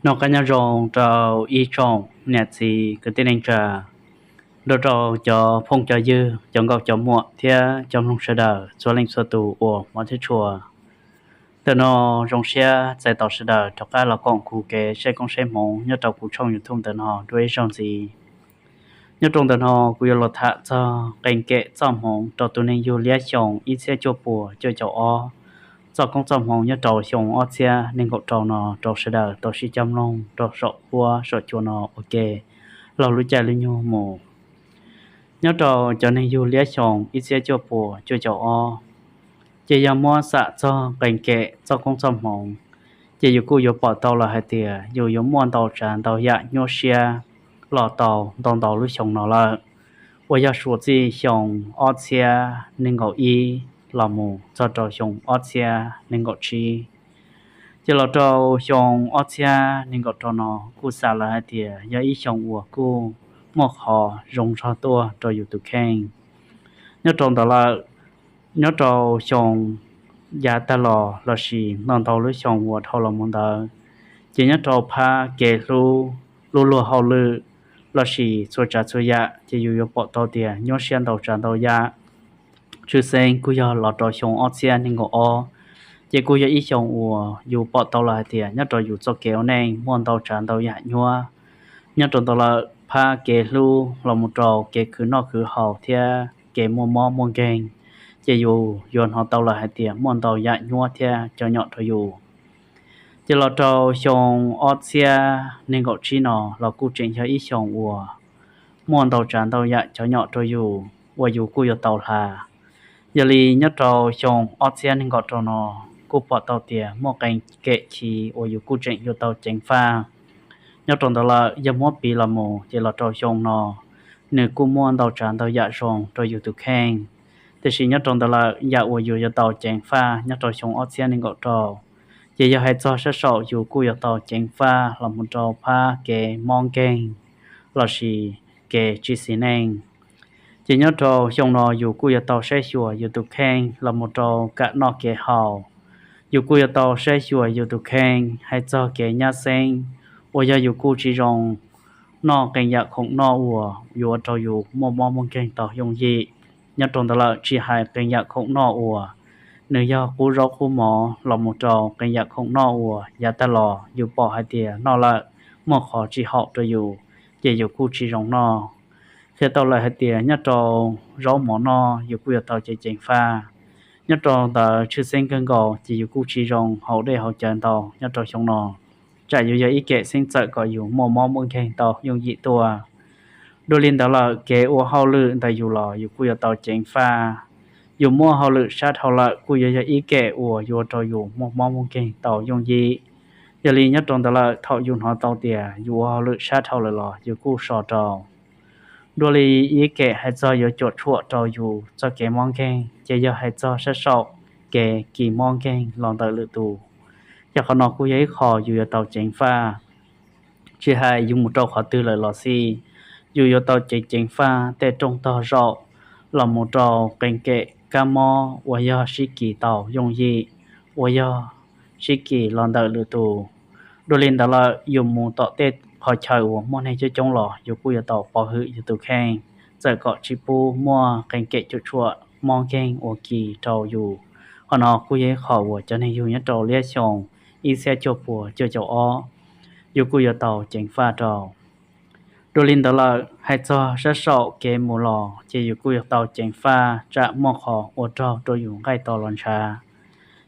Noj qab nyob zoo rau ib tsoom niam txiv kwv tij neej tsa, nrog rau cov phooj cov ywg, cov nkauj cov muam thiab cov mloog sawv daws txhua leej txhua tus uas hmov thiab tshua. Ntawm no zoo siab txais tos sawv daws rov qab los koom kuv kev saib koob saib hmoov nyob rau kuv tshooj YouTube ntawm no dua ib zaug ntxiv. Nyob rau ntawm no kuv yuav los tham txog qee kem txoj hmoov rau tus neeg yug liab xyoo ib txhiab cuaj puas cuaj caum ob, txoj koob txoj hmoov nyob rau xyoo ob txhiab nees nkaum rau no rau sawv daws tau sib coj mloog rau saum huab saum cua no ua ke laug lub caij lub nyoog mus. Nyob rau cov neeg yug liab xyoo ib txhiab cuaj puas cuaj caum ob, ces yog muab xam txog qee kem txoj koob txoj hmoov, ces yus kuj yuav pom tau lawm hais tias yus yuav muaj ntau tsav ntau yam nyuaj siab los tau ntau ntau lub xyoo no lawm, uas yog suav txij xyoo ob txhiab nees nkaum ib los mus txog rau xyoo ob txhiab nees nkaum tsib. Ces los rau xyoo ob txhiab nees nkaum rau no kuj xam lawm hais tias yog ib xyoo uas kuj muaj qhov zoo zog tuaj rau yus tus kheej. Nyob rau ntawd lawm, nyob rau xyoo yav tag los lossis ntau ntau lub xyoo uas dhau los mus ntawd, ces nyob rau phab kev hlub, lub luag hauj lwm lossis txhua tsav txhua yam ces yus yuav pom tau tias nyuaj siab ntau tsav ntau yam. Tshwj xeeb kuj yog los rau xyoo ob txhiab nees nkaum ob, ces kuj yog ib xyoo uas yus pom tau lawm hais tias nyob rau yus txoj kev ua neej muaj ntau tsav ntau yam nyuaj. Nyob rau ntawd lawm phab kev hlub los mus rau kev khwv noj khwv haus thiab kev muaj mob muaj nkeeg, ces yus yuav hnov tau lawm hais tias muaj ntau yam nyuaj thiab cov nyom rau yus. Ces los rau xyoo ob txhiab nees nkaum tsib no los kuj tseem yog ib xyoo uas muaj ntau tsav ntau yam cov nyom rau yus uas yus kuj yuav tau hla. Yog li nyob rau xyoo ob txhiab nees nkaum rau no kuj pom tau tias muaj qee kem chiv uas yus kuj tseem yuav tau ceev faj. Nyob rau ntawd lawm yog muab piv los mus ces los rau xyoo no nws kuj muaj ntau tsav ntau yam zoo rau yus tus kheej. Tiam sis nyob rau ntawd lawm yam uas yus yuav tau ceev faj nyob rau xyoo ob txhiab nees nkaum rau, ces yog hais txog sab saum yus kuj yuav tau ceev faj los mus rau phab kev mob nkeeg lossis kev tsis xis neej. Ces nyob rau xyoo no yus kuj yuav tau saib xyuas yus tus kheej los mus rau kam noj kev haus. Yus kuj yuav tau saib xyuas yus tus kheej hais txog kev nyab xeeb uas yog yus kuj tsis zoo noj qee yam khoom noj uas yuav ua rau yus muaj mob muaj nkeeg tau yooj yim. Nyob rau ntawd lawm tsis hais qee yam khoom noj uas nws yog qub zaub qub mov los mus rau qee yam khoom noj uas yav tag los yus pom hais tias noj lawm muaj qhov tsis haum rau yus, ces yus kuj tsis zoo noj. Qhia tau lawm hais tias nyob rau zaub mov noj yus kuj yuav tau ceev ceev faj. Nyob rau ntawd tshwj xeeb kawg nkaus ces yus kuj tsis zoo haus dej haus cawv ntau nyob rau xyoo no, tsam yuav yog ib kem xeeb txawm kom yus muaj mob muaj nkeeg tau yooj yim tuaj. Dua li ntawd lawm kev ua hauj lwm ntawm yus los yus kuj yuav tau ceev faj. Yus muaj hauj lwm sab dhau lawm kuj yuav yog ib kem uas yuav ua rau yus muaj mob muaj nkeeg tau yooj yim. Yog li nyob rau ntawd lawm thaum yus hnov tau tias yus ua hauj lwm sab dhau lawm los yus kuj so rau. Dua li ib kem hais txog yuav cuam tshuam rau yus txoj kev mob nkeeg ces yog hais txog sab saum kev kis mob nkeeg los ntawm lwm tus. Ces qhov no kuj yog ib qho yus yuav tau ceev faj. Tsis hais yus mus rau qhov twg lawm los xij, yus yuav tau ceev ceev faj tej rooj tog zaum los mus rau qee kem kab mob uas yog sib kis tau yooj yim, uas yog sib kis los ntawm lwm tus. Dua li ntawd lawm yus mus tom tej qhov chaw uas muaj neeg coob coob los yus kuj yuav tau pov hwm yus tus kheej, txawm kom tsis pub muaj qee kem cuam tshuam mob nkeeg ua kis rau yus. Qhov no kuj yog ib qho uas cov neeg yug nyob rau liab xyoo ib txhiab cuaj puas cuaj caum ob, yus kuj yuav tau ceev faj rau. Dua li ntawd lawm hais txog sab saum kev mus los ces yus kuj yuav tau ceev faj tsam muaj qhov ua raug rau yus nqaij to los ntshav.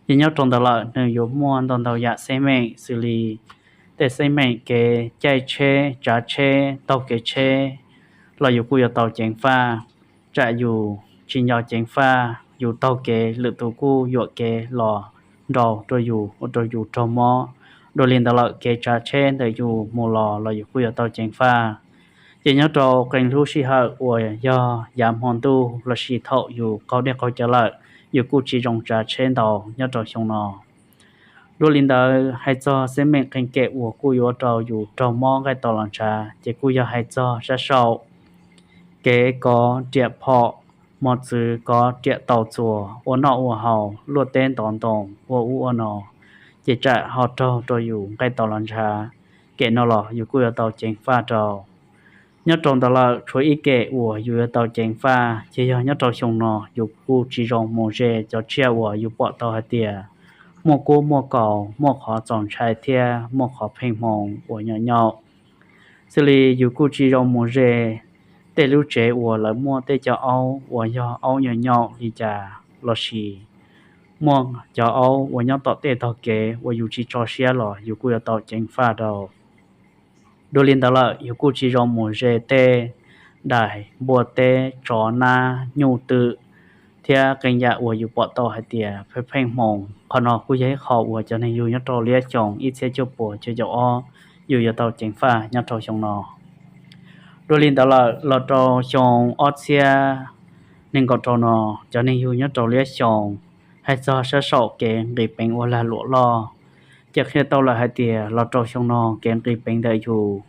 Ces nyob rau ntawd lawm nws yuav muaj ntau ntau yam xeeb meem xws li tej xeeb meem kev caij tsheb, tsav tsheb, taug kev tsheb los yus kuj yuav tau ceev faj. Tsam yus tsis nco ceev faj, yus taug kev lwm tus kuj yuam kev los nraus rau yus ua rau yus raug mob. Dua li ntawd lawm kev tsav tsheb ntawm yus mus los los yus kuj yuav tau ceev faj. Ces nyob rau qee lub sij hawm uas yog yav hmo ntuj lossis thaum yus qaug dej qaug cawv lawm, yus kuj tsis zoo tsav tsheb ntau nyob rau xyoo no. Dua li ntawd hais txog xeeb meem qee kem uas kuj yuav ua rau yus raug mob nqaij to los ntshav ces kuj yog hais txog sab saum kev kov riam phom, mos txwv kov riam tau txuas, ua noj ua haus luaj teb ntov ntoo ua ub ua no, ces tsam ho raug rau yus nqaij to los ntshav. kem no los yus kuj yuav tau ceev faj rau. Nyob rau ntawd lawm tshuav ib kem uas yus yuav tau ceev faj ces yog nyob rau xyoo no yus kuj tsis zoo mus ze cov tsiaj uas yus pom tau hais tias muaj kub muaj kaus, muaj qhov txaus ntshai thiab muaj qhov pheej hmoo uas nyaum nyaum. Xws li yus kuj tsis zoo mus ze tej lub tsev uas lawv muaj tej cov aub uas yog aub nyaum nyaum li cas lossis muaj cov aub uas nyob tom tej tog kev uas yus tsis tso siab los yus kuj yuav tau ceev faj rau. Dua li ntawd lawm yus kuj tsis zoo mus ze tej dais, npua teb, tsov, nab, nyuj twm thiab qee yam uas yus pom tau hais tias pheej pheej hmoo. Qhov no kuj yog ib qho uas cov neeg yug nyob rau liab xyoo ib txhiab cuaj puas cuaj caum ob yus yuav tau ceev faj nyob rau xyoo no. Dua li ntawd lawm los rau xyoo ob txhiab nees nkaum rau no, cov neeg yug nyob rau liab xyoo, hais txog sab saum kev nqis peev ua lag luam loj, ces qhia tau lawm hais tias los rau xyoo no kev nqis peev ntawm yus,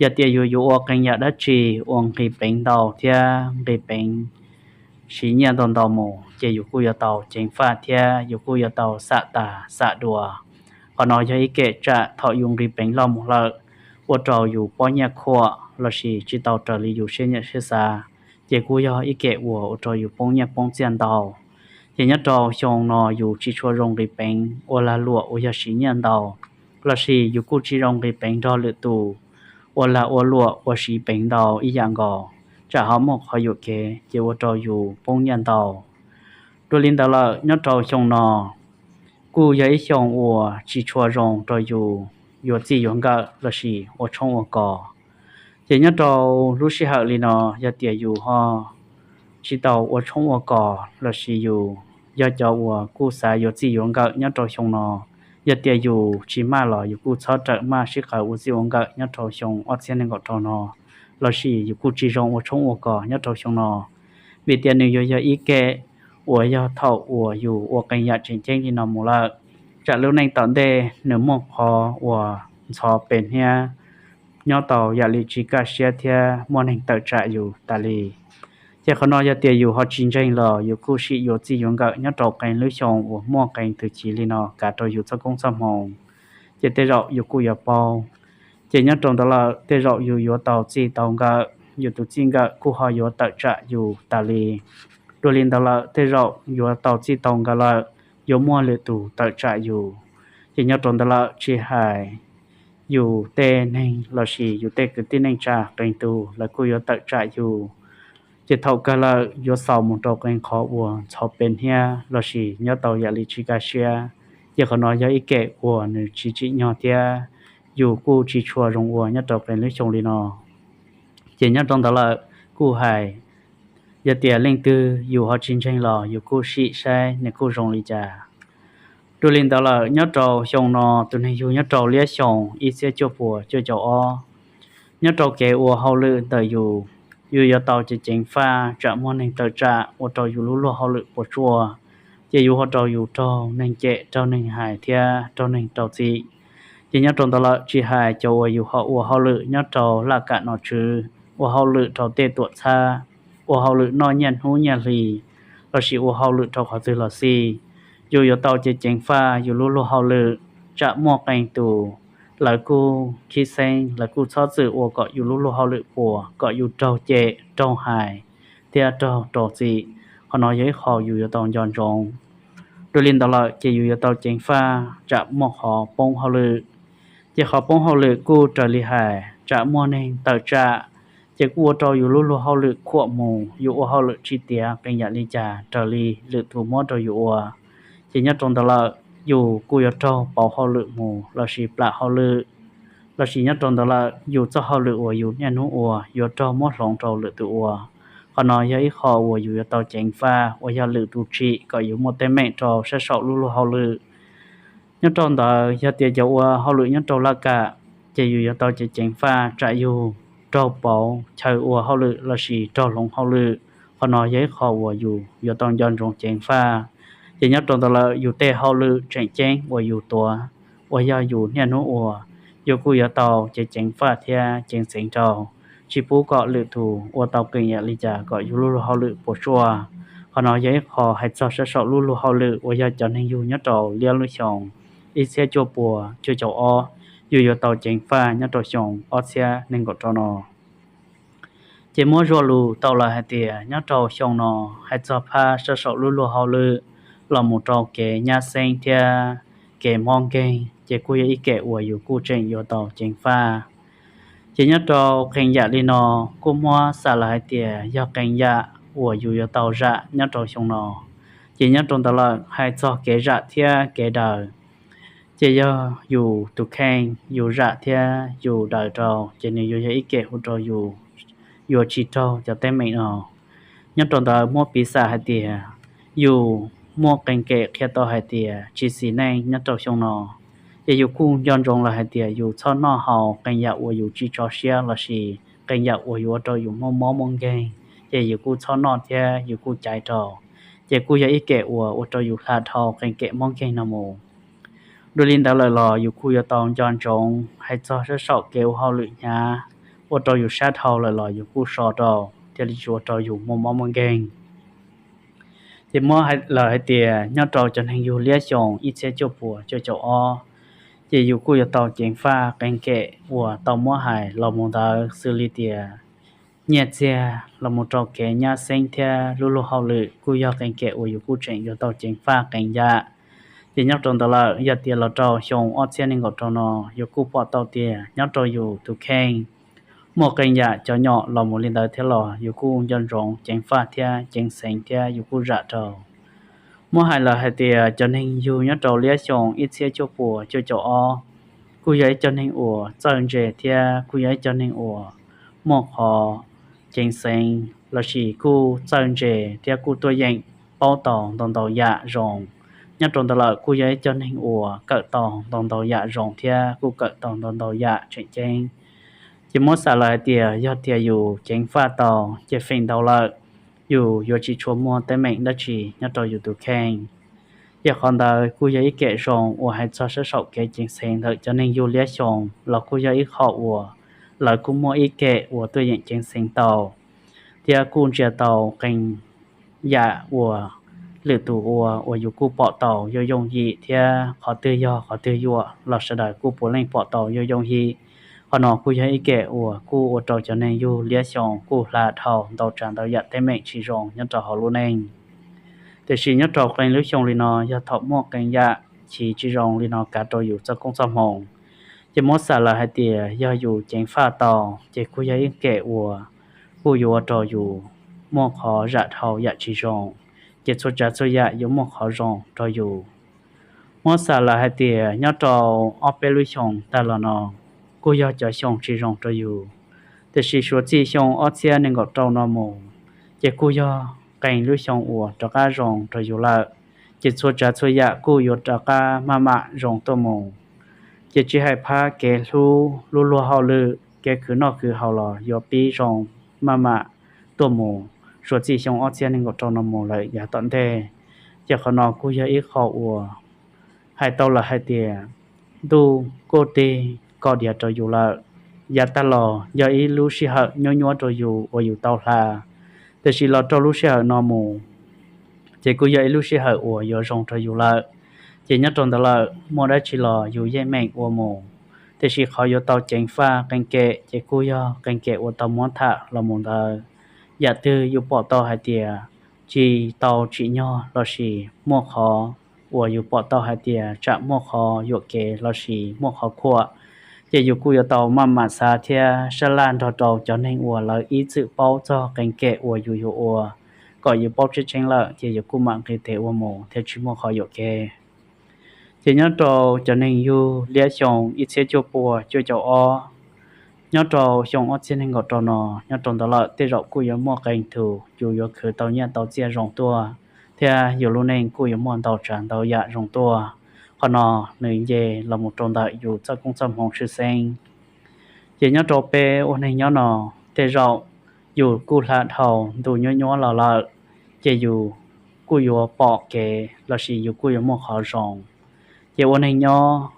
yog tias yus yuav ua qee yam dab tsi uas nqis peev ntau thiab nqis peev siv nyiaj ntau ntau mus ces yus kuj yuav tau ceev faj thiab yus kuj yuav tau xam tas xam dua. Qhov no yog ib kem tsam thaum yus nqis peev loj mus lawm, ua rau yus pob nyiaj khuam lossis tsis tau raws li yus siab nyiam siab xav, ces kuj yog ib kem uas ua rau yus poob nyiaj poob txiaj ntau. Ces nyob rau xyoo no yus tsis tshua zoo nqis peev ua lag luam uas yog siv nyiaj ntau, lossis yus kuj tsis zoo nqis peev nrog lwm tus ua lag ua luam uas siv peev ntau ib yam nkaus, tsam ho muaj qhov yuam kev ces ua rau yus poob nyiaj ntau. Dua li ntawd lawm nyob rau xyoo no kuj yog ib xyoo uas tsis tshua zoo rau yus yuav txij yuav nkawm lossis ua tshoob ua kos. Ces nyob rau lub sij hawm li no, yog tias yus ho tsis tau ua tshoob ua kos lossis yus yog cov uas kuj xav yuav txij yuav nkawm nyob rau xyoo no, yog tias yus tsis maj los yus kuj txhob rawm maj sib qawm ua txij ua nkawm nyob rau xyoo ob txhiab nees nkaum rau no, lossis yus kuj tsis zoo ua tshoob ua kos nyob rau xyoo no, vim tias nws yuav yog ib kem uas yog thaum uas yus ua qee yam tseem ceeb li no mus lawm, tsam lub neej tom ntej nws muaj qhov uas ntxhov pes hniab nyob tau yam li tsis kaj siab thiab muaj neeg tawm tsam yus tas li. Ces qhov no yog tias yus ho tsis ntseeg los yus kuj sim yuav txij yuav nkawm nyob rau qee lub xyoo uas muaj qee tus chiv li no kav rau yus txoj koob txoj hmoo, ces tej zaum yus kuj yuav paub. Ces nyob rau ntawd lawm tej zaum yus yuav tau txij tau nkawm, yus tus txij nkawm kuj ho yuav tawm tsam yus tas li. Dua li ntawd lawm tej zaum yuav tau txij tau nkawm lawm, yuav muaj lwm tus tawm tsam yus. Ces nyob rau ntawd lawm tsis hais yus tej neeg lossis yus tej kwv tij neej tsa qee tus lawv kuj yuav tawm tsam yus. Ces thaum kawg lawm yuav xaus mus rau qee qhov uas ntxhov pes hniab lossis nyob tau yam li tsis kaj siab. Ces qhov no yog ib kem uas nws tsis tsim nyog thiab yus kuj tsis tshua zoo ua nyob rau qee lub xyoo li no. Ces nyob rau ntawd lawm kuj hais, yog tias leej twg yus ho tsis ntseeg los yus kuj sim saib nws kuj zoo li cas. Dua li ntawd lawm nyob rau xyoo no tus neeg yug nyob rau liab xyoo ib txhiab cuaj puas cuaj caum ob, nyob rau kev ua hauj lwm ntawm yus, yus yuav tau ceev ceev faj tsam muaj neeg tawm tsam ua rau yus lub luag hauj lwm puas tsuaj, ces yuav ua rau yus raug neeg cem raug neeg hais thiab raug neeg rau txim. Ces nyob rau ntawd lawm tsis hais cov uas yus ho ua hauj lwm nyob rau laj kam nom tswv, ua hauj lwm rau tej tuam txhab, ua hauj lwm noj nyiaj hnub nyiaj hli, lossis ua hauj lwm rau qhov twg los xij, yus yuav tau ceev ceev faj yus lub luag hauj lwm, tsam muaj qee tus lawv kuj khib xeeb, lawv kuj txhob txwm ua kom yus lub luag hauj lwm puas, kom yus raug cem raug hais thiab raug rau txim. Qhov no yog ib qho yus yuav tau nco ntsoov. Dua li ntawd lawm ces yus yuav tau ceev faj tsam muaj qhov poob hauj lwm. Ces qhov poob hauj lwm kuj raws li hais tsam muaj neeg tawm tsam, ces kuj ua rau yus lub luag hauj lwm khuam mus, yus ua hauj lwm tsis tiav qee yam li cas raws li lwm tus muab rau yus ua. Ces nyob rau ntawd lawm yus kuj yuav raug pauv hauj lwm mus lossis plam hauj lwm, lossis nyob rau ntawd lawm yus txoj hauj lwm uas yus niaj hnub ua yuav raug muab hloov rau lwm tus ua. Qhov no yog ib qho uas yus yuav tau ceev faj uas yog lwm tus tsim kom yus muaj teeb meem rau sab saum lub luag hauj lwm. Nyob rau ntawd yog tias cov ua hauj lwm nyob rau laj kam, ces yus yuav tau ceev ceev faj tsam yus raug pauv chaw ua hauj lwm lossis raug hloov hauj lwm. Qhov no yog ib qho uas yus yuav tau nco ntsoov ceev faj. Ces nyob rau ntawd lawm yus tej hauj lwm tseem ceeb uas yus tuav uas yog yus niaj hnub ua, yus kuj yuav tau ceev ceev faj thiab ceev xeev rau, tsis pub kom lwm tus ua tau qee yam li cas kom yus lub luag hauj lwm puas tsuaj. Qhov no yog ib qho hais txog sab saum lub luag hauj lwm uas yog cov neeg yug nyob rau liab lub xyoo ib txhiab cuaj puas cuaj caum ob, yus yuav tau ceev faj nyob rau xyoo ob txhiab nees nkaum rau no. Ces muab zaj lus tau lawm hais tias nyob rau xyoo no, hais txog phab sab saum lub luag hauj lwm los mus rau kev nyab xeeb thiab kev mob nkeeg, ces kuj yog ib kem uas yus kuj tseem yuav tau ceev faj. Ces nyob rau qee yam li no, kuj muab xam lawm hais tias yog qee yam uas yus yuav tau zam nyob rau xyoo no. Ces nyob rau ntawd lawm, hais txog kev zam thiab kev daws, ces yog yus tus kheej yus zam thiab yus daws rau, ces nws yuav yog ib kem ua rau yus yuav tsis raug cov teeb meem no. Nyob rau ntawd muab piv xam hais tias yus muaj qee kem qhia tau hais tias tsis xis neej nyob rau xyoo no, ces yus kuj nco ntsoov lawm hais tias yus txhob noj haus qee yam uas yus tsis tso siab lossis qee yam uas yuav ua rau yus muaj mob muaj nkeeg, ces yus kuj txhob noj thiab yus kuj caiv rau. Ces kuj yog ib kem uas ua rau yus hla dhau qee kem mob nkeeg no mus. Dua li ntawd lawm los yus kuj yuav tau nco ntsoov hais txog sab saum kev ua hauj lwm hnyav, ua rau yus sab dhau lawm los yus kuj so rau, thiaj li tsis ua rau yus muaj mob muaj nkeeg. Ces muab lawm hais tias nyob rau cov neeg yug liab xyoo ib txhiab cuaj puas cuaj caum ob, ces yus kuj yuav tau ceev faj qee kem uas tau muab hais los mus ntawd xws li tias nyiaj txiag los mus rau kev nyab xeeb thiab lub luag hauj lwm kuj yog qee kem uas yus kuj tseem yuav tau ceev faj qee yam. Ces nyob rau ntawd lawm, yog tias los rau xyoo ob txhiab nees nkaum rau no, yus kuj pom tau tias nyob rau yus tus kheej muaj qee yam cov nyom los mus li ntawd thiab los yus kuj nco ntsoov ceev faj thiab ceev xeev thiab yus kuj zam rau. Muab hais lawm hais tias cov neeg yug nyob rau liab xyoo ib txhiab cuaj puas cuaj caum ob kuj yog ib cov neeg uas txawj ntse thiab kuj yog ib cov neeg uas muaj qhov ceev xeev lossis kuj txawj ntse thiab kuj tuaj yeem paub tau ntau ntau yam zoo. Nyob rau ntawd lawm kuj yog ib cov neeg uas kawm tau ntau ntau yam zoo thiab kuj kawm tau ntau ntau yam tseem ceeb. Ces muab xam lawm hais tias yog tias yus ceev faj tau ces feem ntau lawm yus yuav tsis tshua muaj teeb meem dab tsi nyob rau yus tus kheej. Ces qhov ntawd kuj yog ib kem zoo uas hais txog sab saum kev ceev xeev ntawm cov neeg yug liab xyoo los kuj yog ib qho uas lawv kuj muaj ib kem uas tuaj yeem ceev xeev tau thiab kuj ntsia tau qee yam uas lwm tus ua uas yus kuj pom tau yooj yooj yim thiab qhov twg yog qhov twg yuam los sawv daws kuj puav leej pom tau yooj yooj yim. Qhov no kuj yog ib kem uas kuj ua rau cov neeg yug liab xyoo kuj hla dhau ntau tsav ntau yam teeb meem tsis zoo nyob rau hauv lub neej. Tiam sis nyob rau qee lub xyoo li no yog thaum muaj qee yam chiv tsis zoo li no kav rau yus txoj koob txoj hmoov, ces muab xam lawm hais tias yog yus ceev faj tau ces kuj yog ib kem uas kuj yuav ua rau yus muaj qhov zam dhau yam tsis zoo, ces txhua tsav txhua yam yuav muaj qhov zoo rau yus. Muab xam lawm hais tias nyob rau ob peb lub xyoo tag los no kuj yog cov xyoo tsis zoo rau yus, tiam sis suav txij xyoo ob txhiab nees nkaum rau no mus, ces kuj yog qee lub xyoo uas rov qab zoo rau yus lawm, ces txhua tsav txhua yam kuj yuav rov qab maj mam zoo tuaj mus. Ces tsis hais phab kev hlub, lub luag hauj lwm, kev khwv noj khwv haus los yuav pib zoo maj mam tuaj mus suav txij xyoo ob txhiab nees nkaum rau no mus lawm yav tom ntej. Ces qhov no kuj yog ib qho uas hais tau lawm hais tias ntuj kuj tig kom diav rau yus lawm. Yav tag los yog ib lub sij hawm nyuaj nyuaj rau yus uas yus tau hla, tiam sis los rau lub sij hawm no mus, ces kuj yog ib lub sij hawm uas yuav zoo rau yus lawm. Ces nyob rau ntawd lawm muaj dab tsi los yus yeej meem ua mus, tiam sis qhov yuav tau ceev faj qee kem ces kuj yog qee kem uas tau muab tham los mus ntawd. Yam twg yus pom tau hais tias tsis tau tsim nyog lossis muaj qhov uas yus pom tau hais tias tsam muaj qhov yuam kev lossis muaj qhov khuam, ces yus kuj yuav tau maj mam xav thiab sab laj nrog rau cov neeg uas lawv ib txwm paub txog qee kem uas yus yuav ua, kom yus paub tseeb tseeb lawm ces yus kuj mam nqis tes ua mus thiaj tsis muaj qhov yuam kev. Ces nyob rau cov neeg yug liab xyoo ib txhiab cuaj puas cuaj caum ob, nyob rau xyoo ob txhiab nees nkaum rau no, nyob rau ntawd lawm tej zaum kuj yuav muaj qee tus yus yuav khwv tau nyiaj tau txiaj zoo tuaj, thiab yus lub neej kuj yuav muaj ntau tsav ntau yam zoo tuaj. Qhov no nws nce los mus rau ntawm yus txoj koob txoj hmoov tshwj xeeb. Ces nyob rau peb ua neeg nyob no, tej zaum yus kuj hla dhau ntu nyuab nyuab los lawm, ces yus kuj yuav pom kev lossis yus kuj yuav muaj qhov zoo. Ces ua neeg nyob,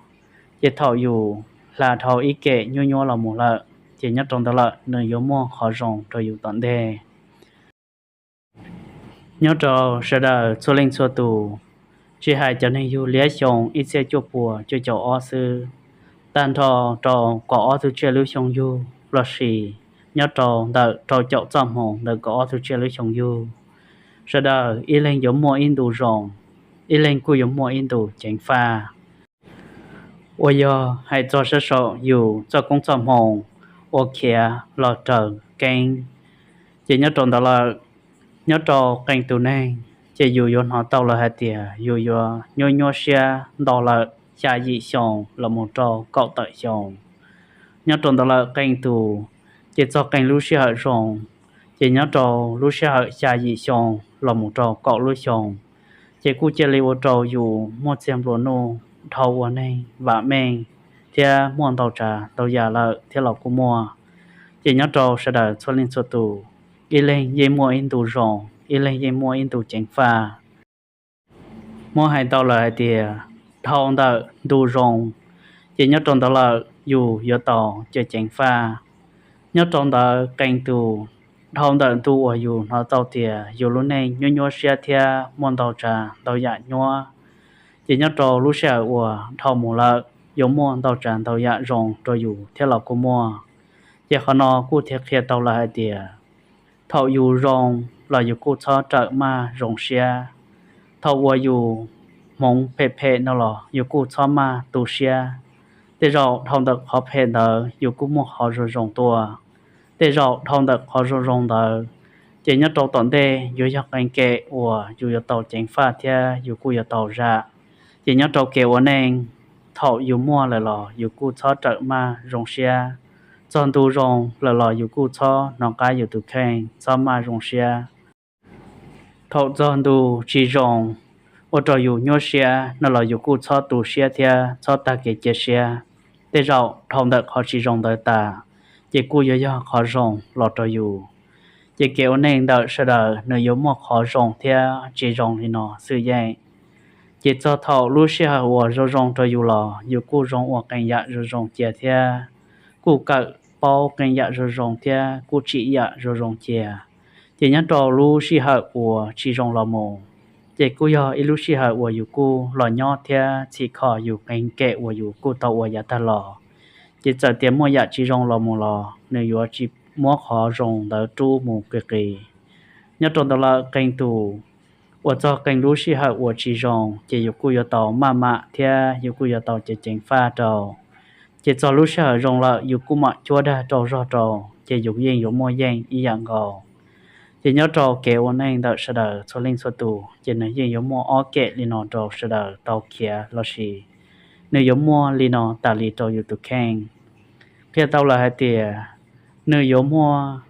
ces thaum yus hla dhau ib kem nyuab nyuab los mus lawm, ces nyob rau ntawd lawm nws yuav muaj qhov zoo rau yus tom ntej. Nyob rau sawv daws txhua leej txhua tus, tsis hais cov neeg yug liab xyoo ib txhiab cuaj puas cuaj caum ob xwb, tag nrho rau kaum ob tug tsiaj lub xyoo yug lossis nyob rau ntawm rau caum txoj hmoov ntawm kaum ob tug tsiaj lub xyoo yug, sawv daws ib leeg yuav muaj ib ntu zoo, ib leeg kuj yuav muaj ib ntu ceev faj. Uas yog hais txog sab saum yus txoj koob txoj hmoo ua khiav los raws keeb, ces nyob rau ntawd lawm, nyob rau qee tus neeg ces yus yuav hnov tau lawm hais tias yus yuav nyuaj nyuaj siab nto lawm xya yim xyoo los mus rau kaum tawm xyoo. Nyob rau ntawd lawm qee tus ces txog qee lub sij hawm zoo, ces nyob rau lub sij hawm xya yim xyoo los mus rau kaum lub xyoo, ces kuj cia li ua rau yus muaj txiag nplua nuj dhau ua neeg vam meej thiab muaj ntau tsav ntau yam lawm thiab los kuj muaj. Ces nyob rau sawv daws txhua leej txhua tus, ib leeg yeej muaj ib ntu zoo, ib leeg yeej muaj ib ntu ceev faj. Muab hais tau lawm hais tias dhau ntawm ntu zoo, ces nyob rau ntawd lawm yus yuav tau cov ceev faj. Nyob rau ntawd qee tus, dhau ntawm ntu uas yus hnov tau tias yus lub neej nyuaj nyuaj siab thiab muaj ntau tsav ntau yam nyuaj, ces nyob rau lub sij hawm uas dhau mus lawm yuav muaj ntau tsav ntau yam zoo rau yus thiab los kuj muaj. Ces qhov no kuj thiaj qhia tau lawm hais tias thaum yus zoo los yus kuj txhob rawm maj zoo siab. Thaum uas yus hmoov phem phem no los yus kuj txhob maj tu siab. Tej zaum dhau ntawm qhov phem ntawd yus kuj muaj qhov zoo zoo tuaj. Tej zaum dhau ntawm qhov zoo zoo ntawd, ces nyob rau tom ntej yuav yog qee kem uas yus yuav tau ceev faj thiab yus kuj yuav tau zam. Ces nyob rau kev ua neej, thaum yus muaj lawm los yus kuj txhob rawm maj zoo siab. Txog ntu zoo lawm los yus kuj txhob hnov qab yus tus kheej, txhob maj zoo siab. Thaum txog ntu tsis zoo ua rau yus nyuaj siab no los yus kuj txhob tu siab thiab txhob tag kev cia siab. Tej zaum dhau ntawm qhov tsis zoo ntawd tas, ces kuj yuav yog qhov zoo los rau yus. Ces kev ua neej ntawm sawv daws nws yuav muaj qhov zoo thiab tsis zoo li no xwb yeej. Ces txog thaum lub sij hawm uas zoo zoo rau yus los yus kuj zoo ua qee yam zoo zoo cia thiab kuj kawm paub qee yam zoo zoo thiab kuj tsim yam zoo zoo cia. Ces nyob rau lub sij hawm uas tsis zoo los mus, ces kuj yog ib lub sij hawm uas yus kuj los nyob thiab txhim kho yus qee kem uas yus kuj tau ua yav tag los. Ces txawm tias muaj yam tsis zoo los mus los nws yuav tsis muab qhov zoo ntawd rub mus qis qis. Nyob rau ntawd lawm qee tus uas txog qee lub sij hawm uas tsis zoo ces yus kuj yuav tau maj mam thiab yus kuj yuav tau ceev ceev faj rau. Ces txog lub sij hawm zoo lawm yus kuj mam cuab dag rau zog rau, ces yus yeej yuav muaj yeej ib yam nkaus. Ces nyob rau kev ua neej ntawm sawv daws txhua leej txhua tus ces nws yeej yuav muaj ob kem li no rau sawv daws tau khiav lossis nws yuav muaj li no tas li rau yus tus kheej. Qhia tau lawm hais tias nws yuav muaj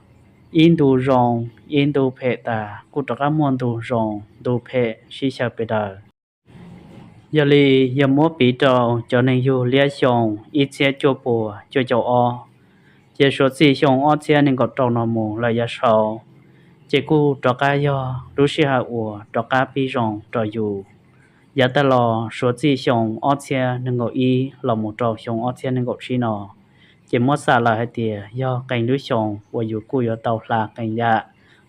ib ntu zoo, ib ntu phem tas kuj rov qab muaj ntu zoo ntu phem sib xyaw pes daws. Yog li, yog muab piv rau cov neeg yug liab xyoo ib txhiab cuaj puas cuaj caum ob, ces suav txij xyoo ob txhiab nees nkaum rau no mus lawm yav saud, ces kuj rov qab yog lub sij hawm uas rov qab pib zoo rau yus. Yav tag los suav txij xyoo ob txhiab nees nkaum ib los mus rau xyoo ob txhiab nees nkaum tsib no, ces muab xam lawm hais tias yog qee lub xyoo uas yus kuj yuav tau hla qee yam,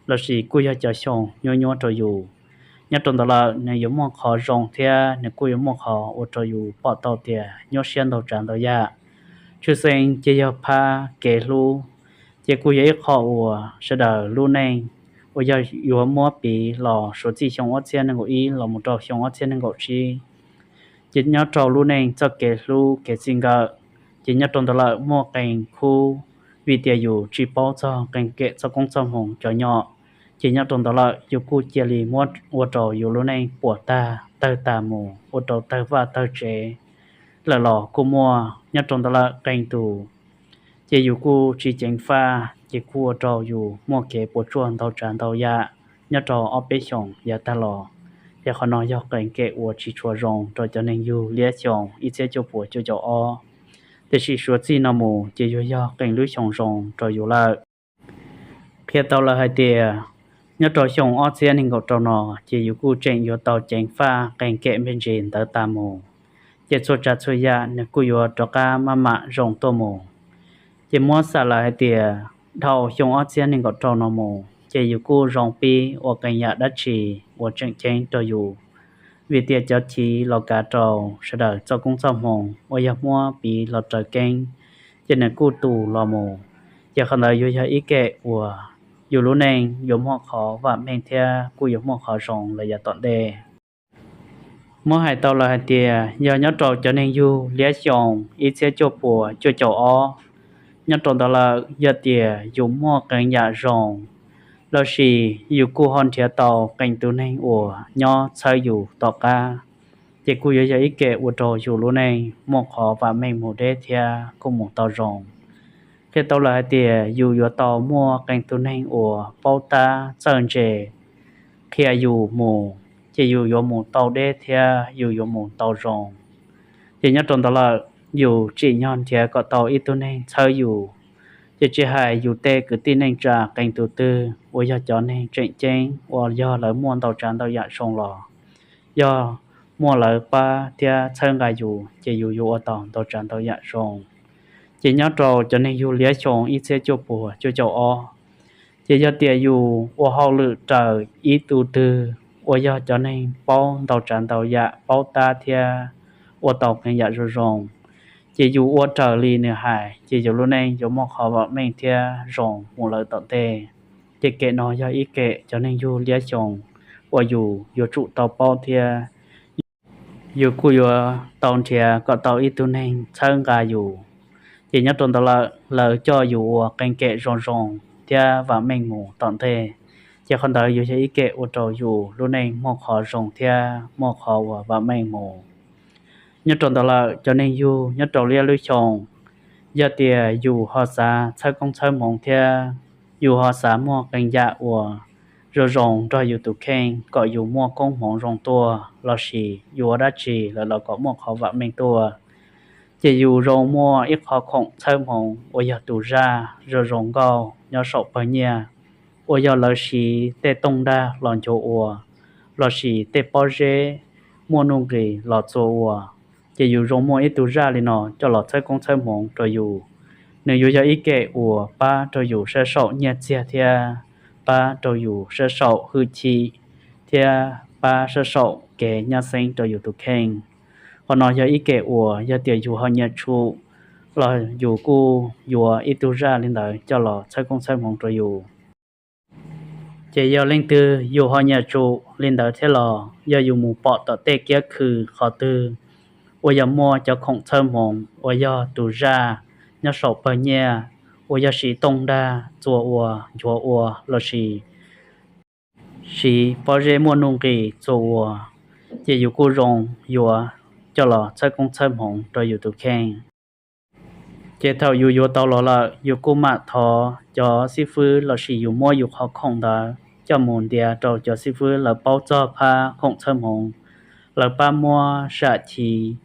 lossis kuj yog cov xyoo nyuaj nyuaj rau yus. Nyob rau ntawd lawm nws yuav muaj qhov zoo thiab nws kuj yuav muaj qhov ua rau yus pom tau tias nyuaj siab ntau tsav ntau yam. Tshwj xeeb ces yog phab kev hlub, ces kuj yog ib qho uas sawv daws lub neej uas yog yuav muab piv los suav txij xyoo ob txhiab nees nkaum ib los mus rau xyoo ob txhiab nees nkaum tsib, ces nyob rau lub neej txoj kev hlub kev txij nkawm, ces nyob rau ntawd lawm muaj qee khub, vim tias yus tsis paub txog qee kem txoj koob txoj hmoov cov nyom, ces nyob rau ntawd lawm yus kuj cia li muab ua rau yus lub neej puas tag tawg tas mus ua rau tawg vaj tawg tsev lawm los kuj muaj. Nyob rau ntawd lawm qee tus, ces yus kuj tsis ceev faj ces kuj ua rau yus muaj kev puas tsuaj ntau tsav ntau yam nyob rau ob peb xyoos yav tag los. Ces qhov no yog qee kem uas tsis tshua zoo rau cov neeg yug liab xyoo ib txhiab cuaj puas cuaj caum ob, tiam sis suav txij no mus ces yuav yog qee lub xyoo zoo rau yus lawm. Qhia tau lawm hais tias nyob rau xyoo ob txhiab nees nkaum rau no, ces yus kuj tseem yuav tau ceev faj qee kem me ntsis ntawd tas mus, ces txhua tsav txhua yam nws kuj yuav rov qab maj mam zoo tuaj mus. Ces muab xam lawm hais tias dhau xyoo ob txhiab nees nkaum rau no mus ces yus kuj zoo pib ua qee yam dab tsi uas tseem ceeb rau yus. vim tias cov chiv los kav rau sawv daws txoj koob txoj hmoov uas yog muab piv los raws keeb, ces nws kuj tu los mus. Ces qhov ntawd yuav yog ib kem uas yus lub neej yuav muaj qhov vam meej thiab kuj yuav muaj qhov zoo lawm yav tom ntej. Muab hais tau lawm hais tias yog nyob rau cov neeg yug liab xyoo ib txhiab cuaj puas cuaj caum ob, nyob rau ntawd lawm yog tias yus muaj qee yam zoo lossis yus kuj ho nrhiav tau qee tus neeg uas nyob txhawb yus tom qab, ces kuj yuav yog ib kem ua rau yus lub neej muaj qhov vam meej mus deb thiab kuj mus tau zoo. Qhia tau lawm hais tias yus yuav tau muaj qee tus neeg uas paub tab txawj ntse qhia yus mus, ces yus yuav mus tau deb thiab yus yuav mus tau zoo. Ces nyob rau ntawd lawm yus tsim nyog nrhiav kom tau ib tug neeg txhawb yus, ces tsis hais yus tej kwv tij neej tsa qee tus twg uas yog cov neeg tseem ceeb uas yog lawv muaj ntau tsav ntau yam zoo los yog muaj lawv pab thiab txhawb nqa yus ces yus yuav ua tau ntau tsav ntau yam zoo. Ces nyob rau cov neeg yug liab xyoo ib txhiab cuaj puas cuaj caum ob, ces yog tias yus ua hauj lwm raws ib tug twg uas yog cov neeg paub ntau tsav ntau yam paub tab thiab ua tau qee yam zoo zoo, ces yus ua raws li nws hais ces yus lub neej yuav muaj qhov vam meej thiab zoo mus lawm tom ntej. Ces kem no yog ib kem cov neeg yug liab xyoo uas yus yuav tsum tau paub thiab yus kuj yuav tau nrhiav kom tau ib tug neeg txhawb nqa yus. Ces nyob rau ntawd lawm lawv coj yus ua qee kem zoo zoo thiab vam meej mus tom ntej, ces qhov ntawd yuav yog ib kem ua rau yus lub neej muaj qhov zoo thiab muaj qhov uas vam meej mus. Nyob rau ntawd lawm cov neeg yug nyob rau liab lub xyoo, yog tias yus ho xav txhawb koob txhawb hmoov thiab yus ho xav muaj qee yam uas zoo zoo nrog yus tus kheej kom yus muaj koob hmoov zoo tuaj lossis yus ua dab tsi lawm los kom muaj qhov vam meej tuaj, ces yus zoo muaj ib qho khoom txhawb hmoov uas yog tus zaj zoo zoo nkauj nyob saum pawg nyiaj, uas yog lawv siv tej tooj nrag los nchuav ua lossis tej pob zeb muaj nuj nqis los txua ua. Ces yus zoo muaj ib tug zaj li no coj los txhawb koob txhawb hmoov rau yus. Nws yuav yog ib kem uas pab rau yus sab saum nyiaj txiag thiab pab rau yus sab saum hwj chim thiab pab sab saum kev nyab xeeb rau yus tus kheej. Qhov no yog ib kem uas yog tias yus ho nyiam tsum los yus kuj yuav ib tug zaj li ntawd coj los txhawb koob txhawb hmoov rau yus. Ces yog leej twg yus ho nyiam tsum li ntawd thiab los yog yus mus pom tom tej kiab khw qhov twg uas yog muaj cov khoom txhawb hmoov uas yog tus zaj nyob saum pawg nyiaj uas yog siv tooj nrag txua ua, nchuav ua lossis siv pob zeb muaj nuj nqis txua ua, ces yus kuj zoo yuav coj los txhawb koob txhawb hmoov rau yus tus kheej. Ces thaum yus yuav tau los lawm yus kuj mam thov cov xib fwb lossis yus muab yus qhov khoom ntawd coj mus ntiav rau cov xib fwb lawv paub txog phab khoom txhawb hmoov, lawv pab muab sam chiv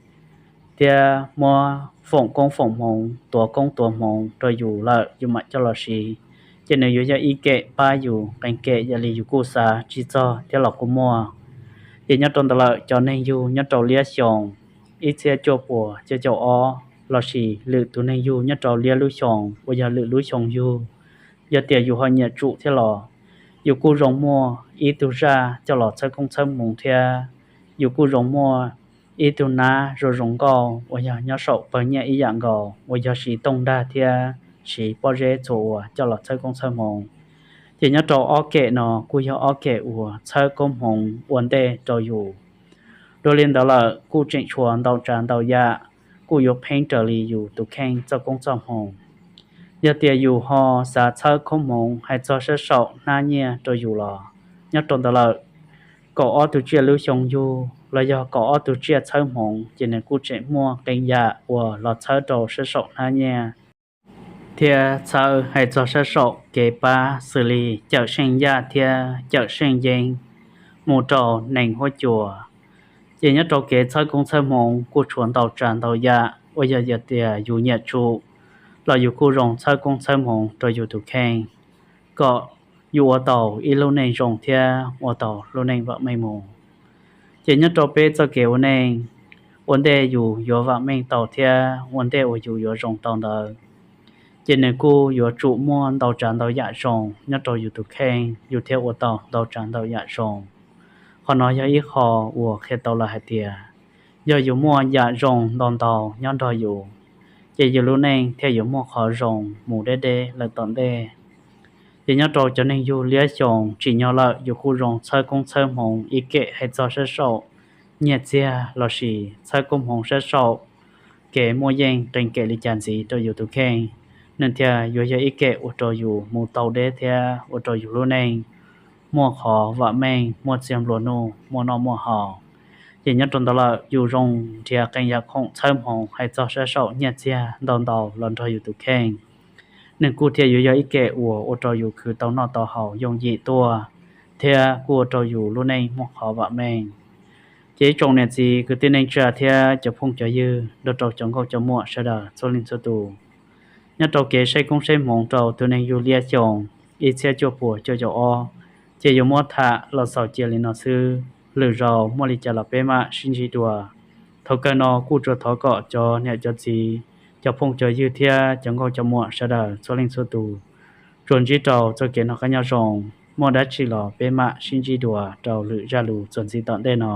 thiab muab foom koob foom hmoov, tuav koob tuav hmoov rau yus lawm yus mam coj los siv. Ces nws yuav yog ib kem pab yus qee kem yam li yus kuj xav tsis txog thiab los kuj muaj. Ces nyob rau ntawd lawm cov neeg yug nyob rau liab xyoo ib txhiab cuaj puas cuaj caum ob lossis lwm tus neeg yug nyob rau liab lub xyoo uas yog lwm lub xyoo yug, yog tias yus ho nyiam tsum thiab los yus kuj zoo muaj ib tug zaj coj los txhawb koob txhawb hmoov thiab yus kuj zoo muaj ib tug nab zoo zoo nkauj uas yog nyob saum pawg nyiaj ib yam nkaus uas yog siv tooj nrag thiab siv pob zeb txhua uas coj los txhawb koob txhawb hmoov. Ces nyob rau ob kem no kuj yog ob kem uas txhawb koob hmoov ua ntej rau yus. Dua li ntawd lawm kuj tseem tshuav ntau tsav ntau yam kuj yuav pheej raws li yus tus kheej txoj koob txoj hmoov. Yog tias yus ho xav txhawb koob hmoov hais txog sab saum hnab nyiaj rau yus los, nyob rau ntawd lawm kaum ob tug tsiaj lub xyoo yug los yog kaum ob tug tsiaj txhawb hmoov ces nws kuj tseem muaj qee yam uas los txhawb rau sab saum hnab nyiaj thiab txhawb hais txog sab saum kev pab xws li cawm seej yaj thiab cawm seej yeeb mus rau neeg huab cua. Ces nyob rau kev txhawb koob txhawb hmoov kuj tshuav ntau tsav ntau yam uas yog tias yus nyiam tsum los yus kuj zoo txhawb koob txhawb hmoov rau yus tus kheej kom yus ua tau ib lub neej zoo thiab ua tau lub neej vam meej mus. Ces nyob rau peb txoj kev ua neej, ua ntej yus yuav vam meej tau thiab ua ntej uas yus yuav zoo tau ntawd, ces nws kuj yuav tsum muaj ntau tsav ntau yam zoo nyob rau yus tus kheej yus thiaj ua tau ntau tsav ntau yam zoo. Qhov no yog ib qho uas qhia tau lawm hais tias yog yus muaj yam zoo ntau ntau nyob nrog yus, ces yus lub neej thiaj yuav muaj qhov zoo mus deb deb lawm tom ntej. Ces nyob rau cov neeg yug liab xyoos tsim nyog lawm yus kuj zoo txhawb koob txhawb hmoov ib kem hais txog sab saum nyiaj txiag lossis txhawb koob hmoov sab saum kev muaj yeej qee kem li cas ntxiv rau yus tus kheej, nws thiaj yuav yog ib kem ua rau yus mus tau deb thiab ua rau yus lub neej muaj qhov vam meej, muaj txiag nplua nuj, muaj noj muaj haus. Ces nyob rau ntawd lawm yus zoo nrhiav qee yam khoom txhawb hmoov hais txog sab saum nyiaj txiag ntau ntau los nrog yus tus kheej, nws kuj thiaj yuav yog ib kem uas ua rau yus khwv tau noj tau haus yooj yim tuaj, thiab kuj ua rau yus lub neej muaj qhov vam meej. Ces ib tsoom niam txiv kwv tij neej tsa thiab cov phooj cov ywg nrog rau cov nkauj cov muam sawv daws txhua leej txhua tus, nyob rau kev saib koob saib hmoov rau tus neeg yug liab xyoo ib txhiab cuaj puas cuaj caum ob, ces yuav muab tham los xaus cia li no xwb. Lwm zaus muaj li cas los peb mam sib ntsib dua. Thaum kawg no kuj tsuas thov kom cov niam cov txiv, cov phooj cov ywg thiab cov nkauj cov muam sawv daws txhua leej txhua tus tsuas ntsib rau txoj kev noj qab nyob zoo. Muaj dab tsi los peb mam sib ntsib dua rau lwm zaj lus txuas ntxiv tom ntej no.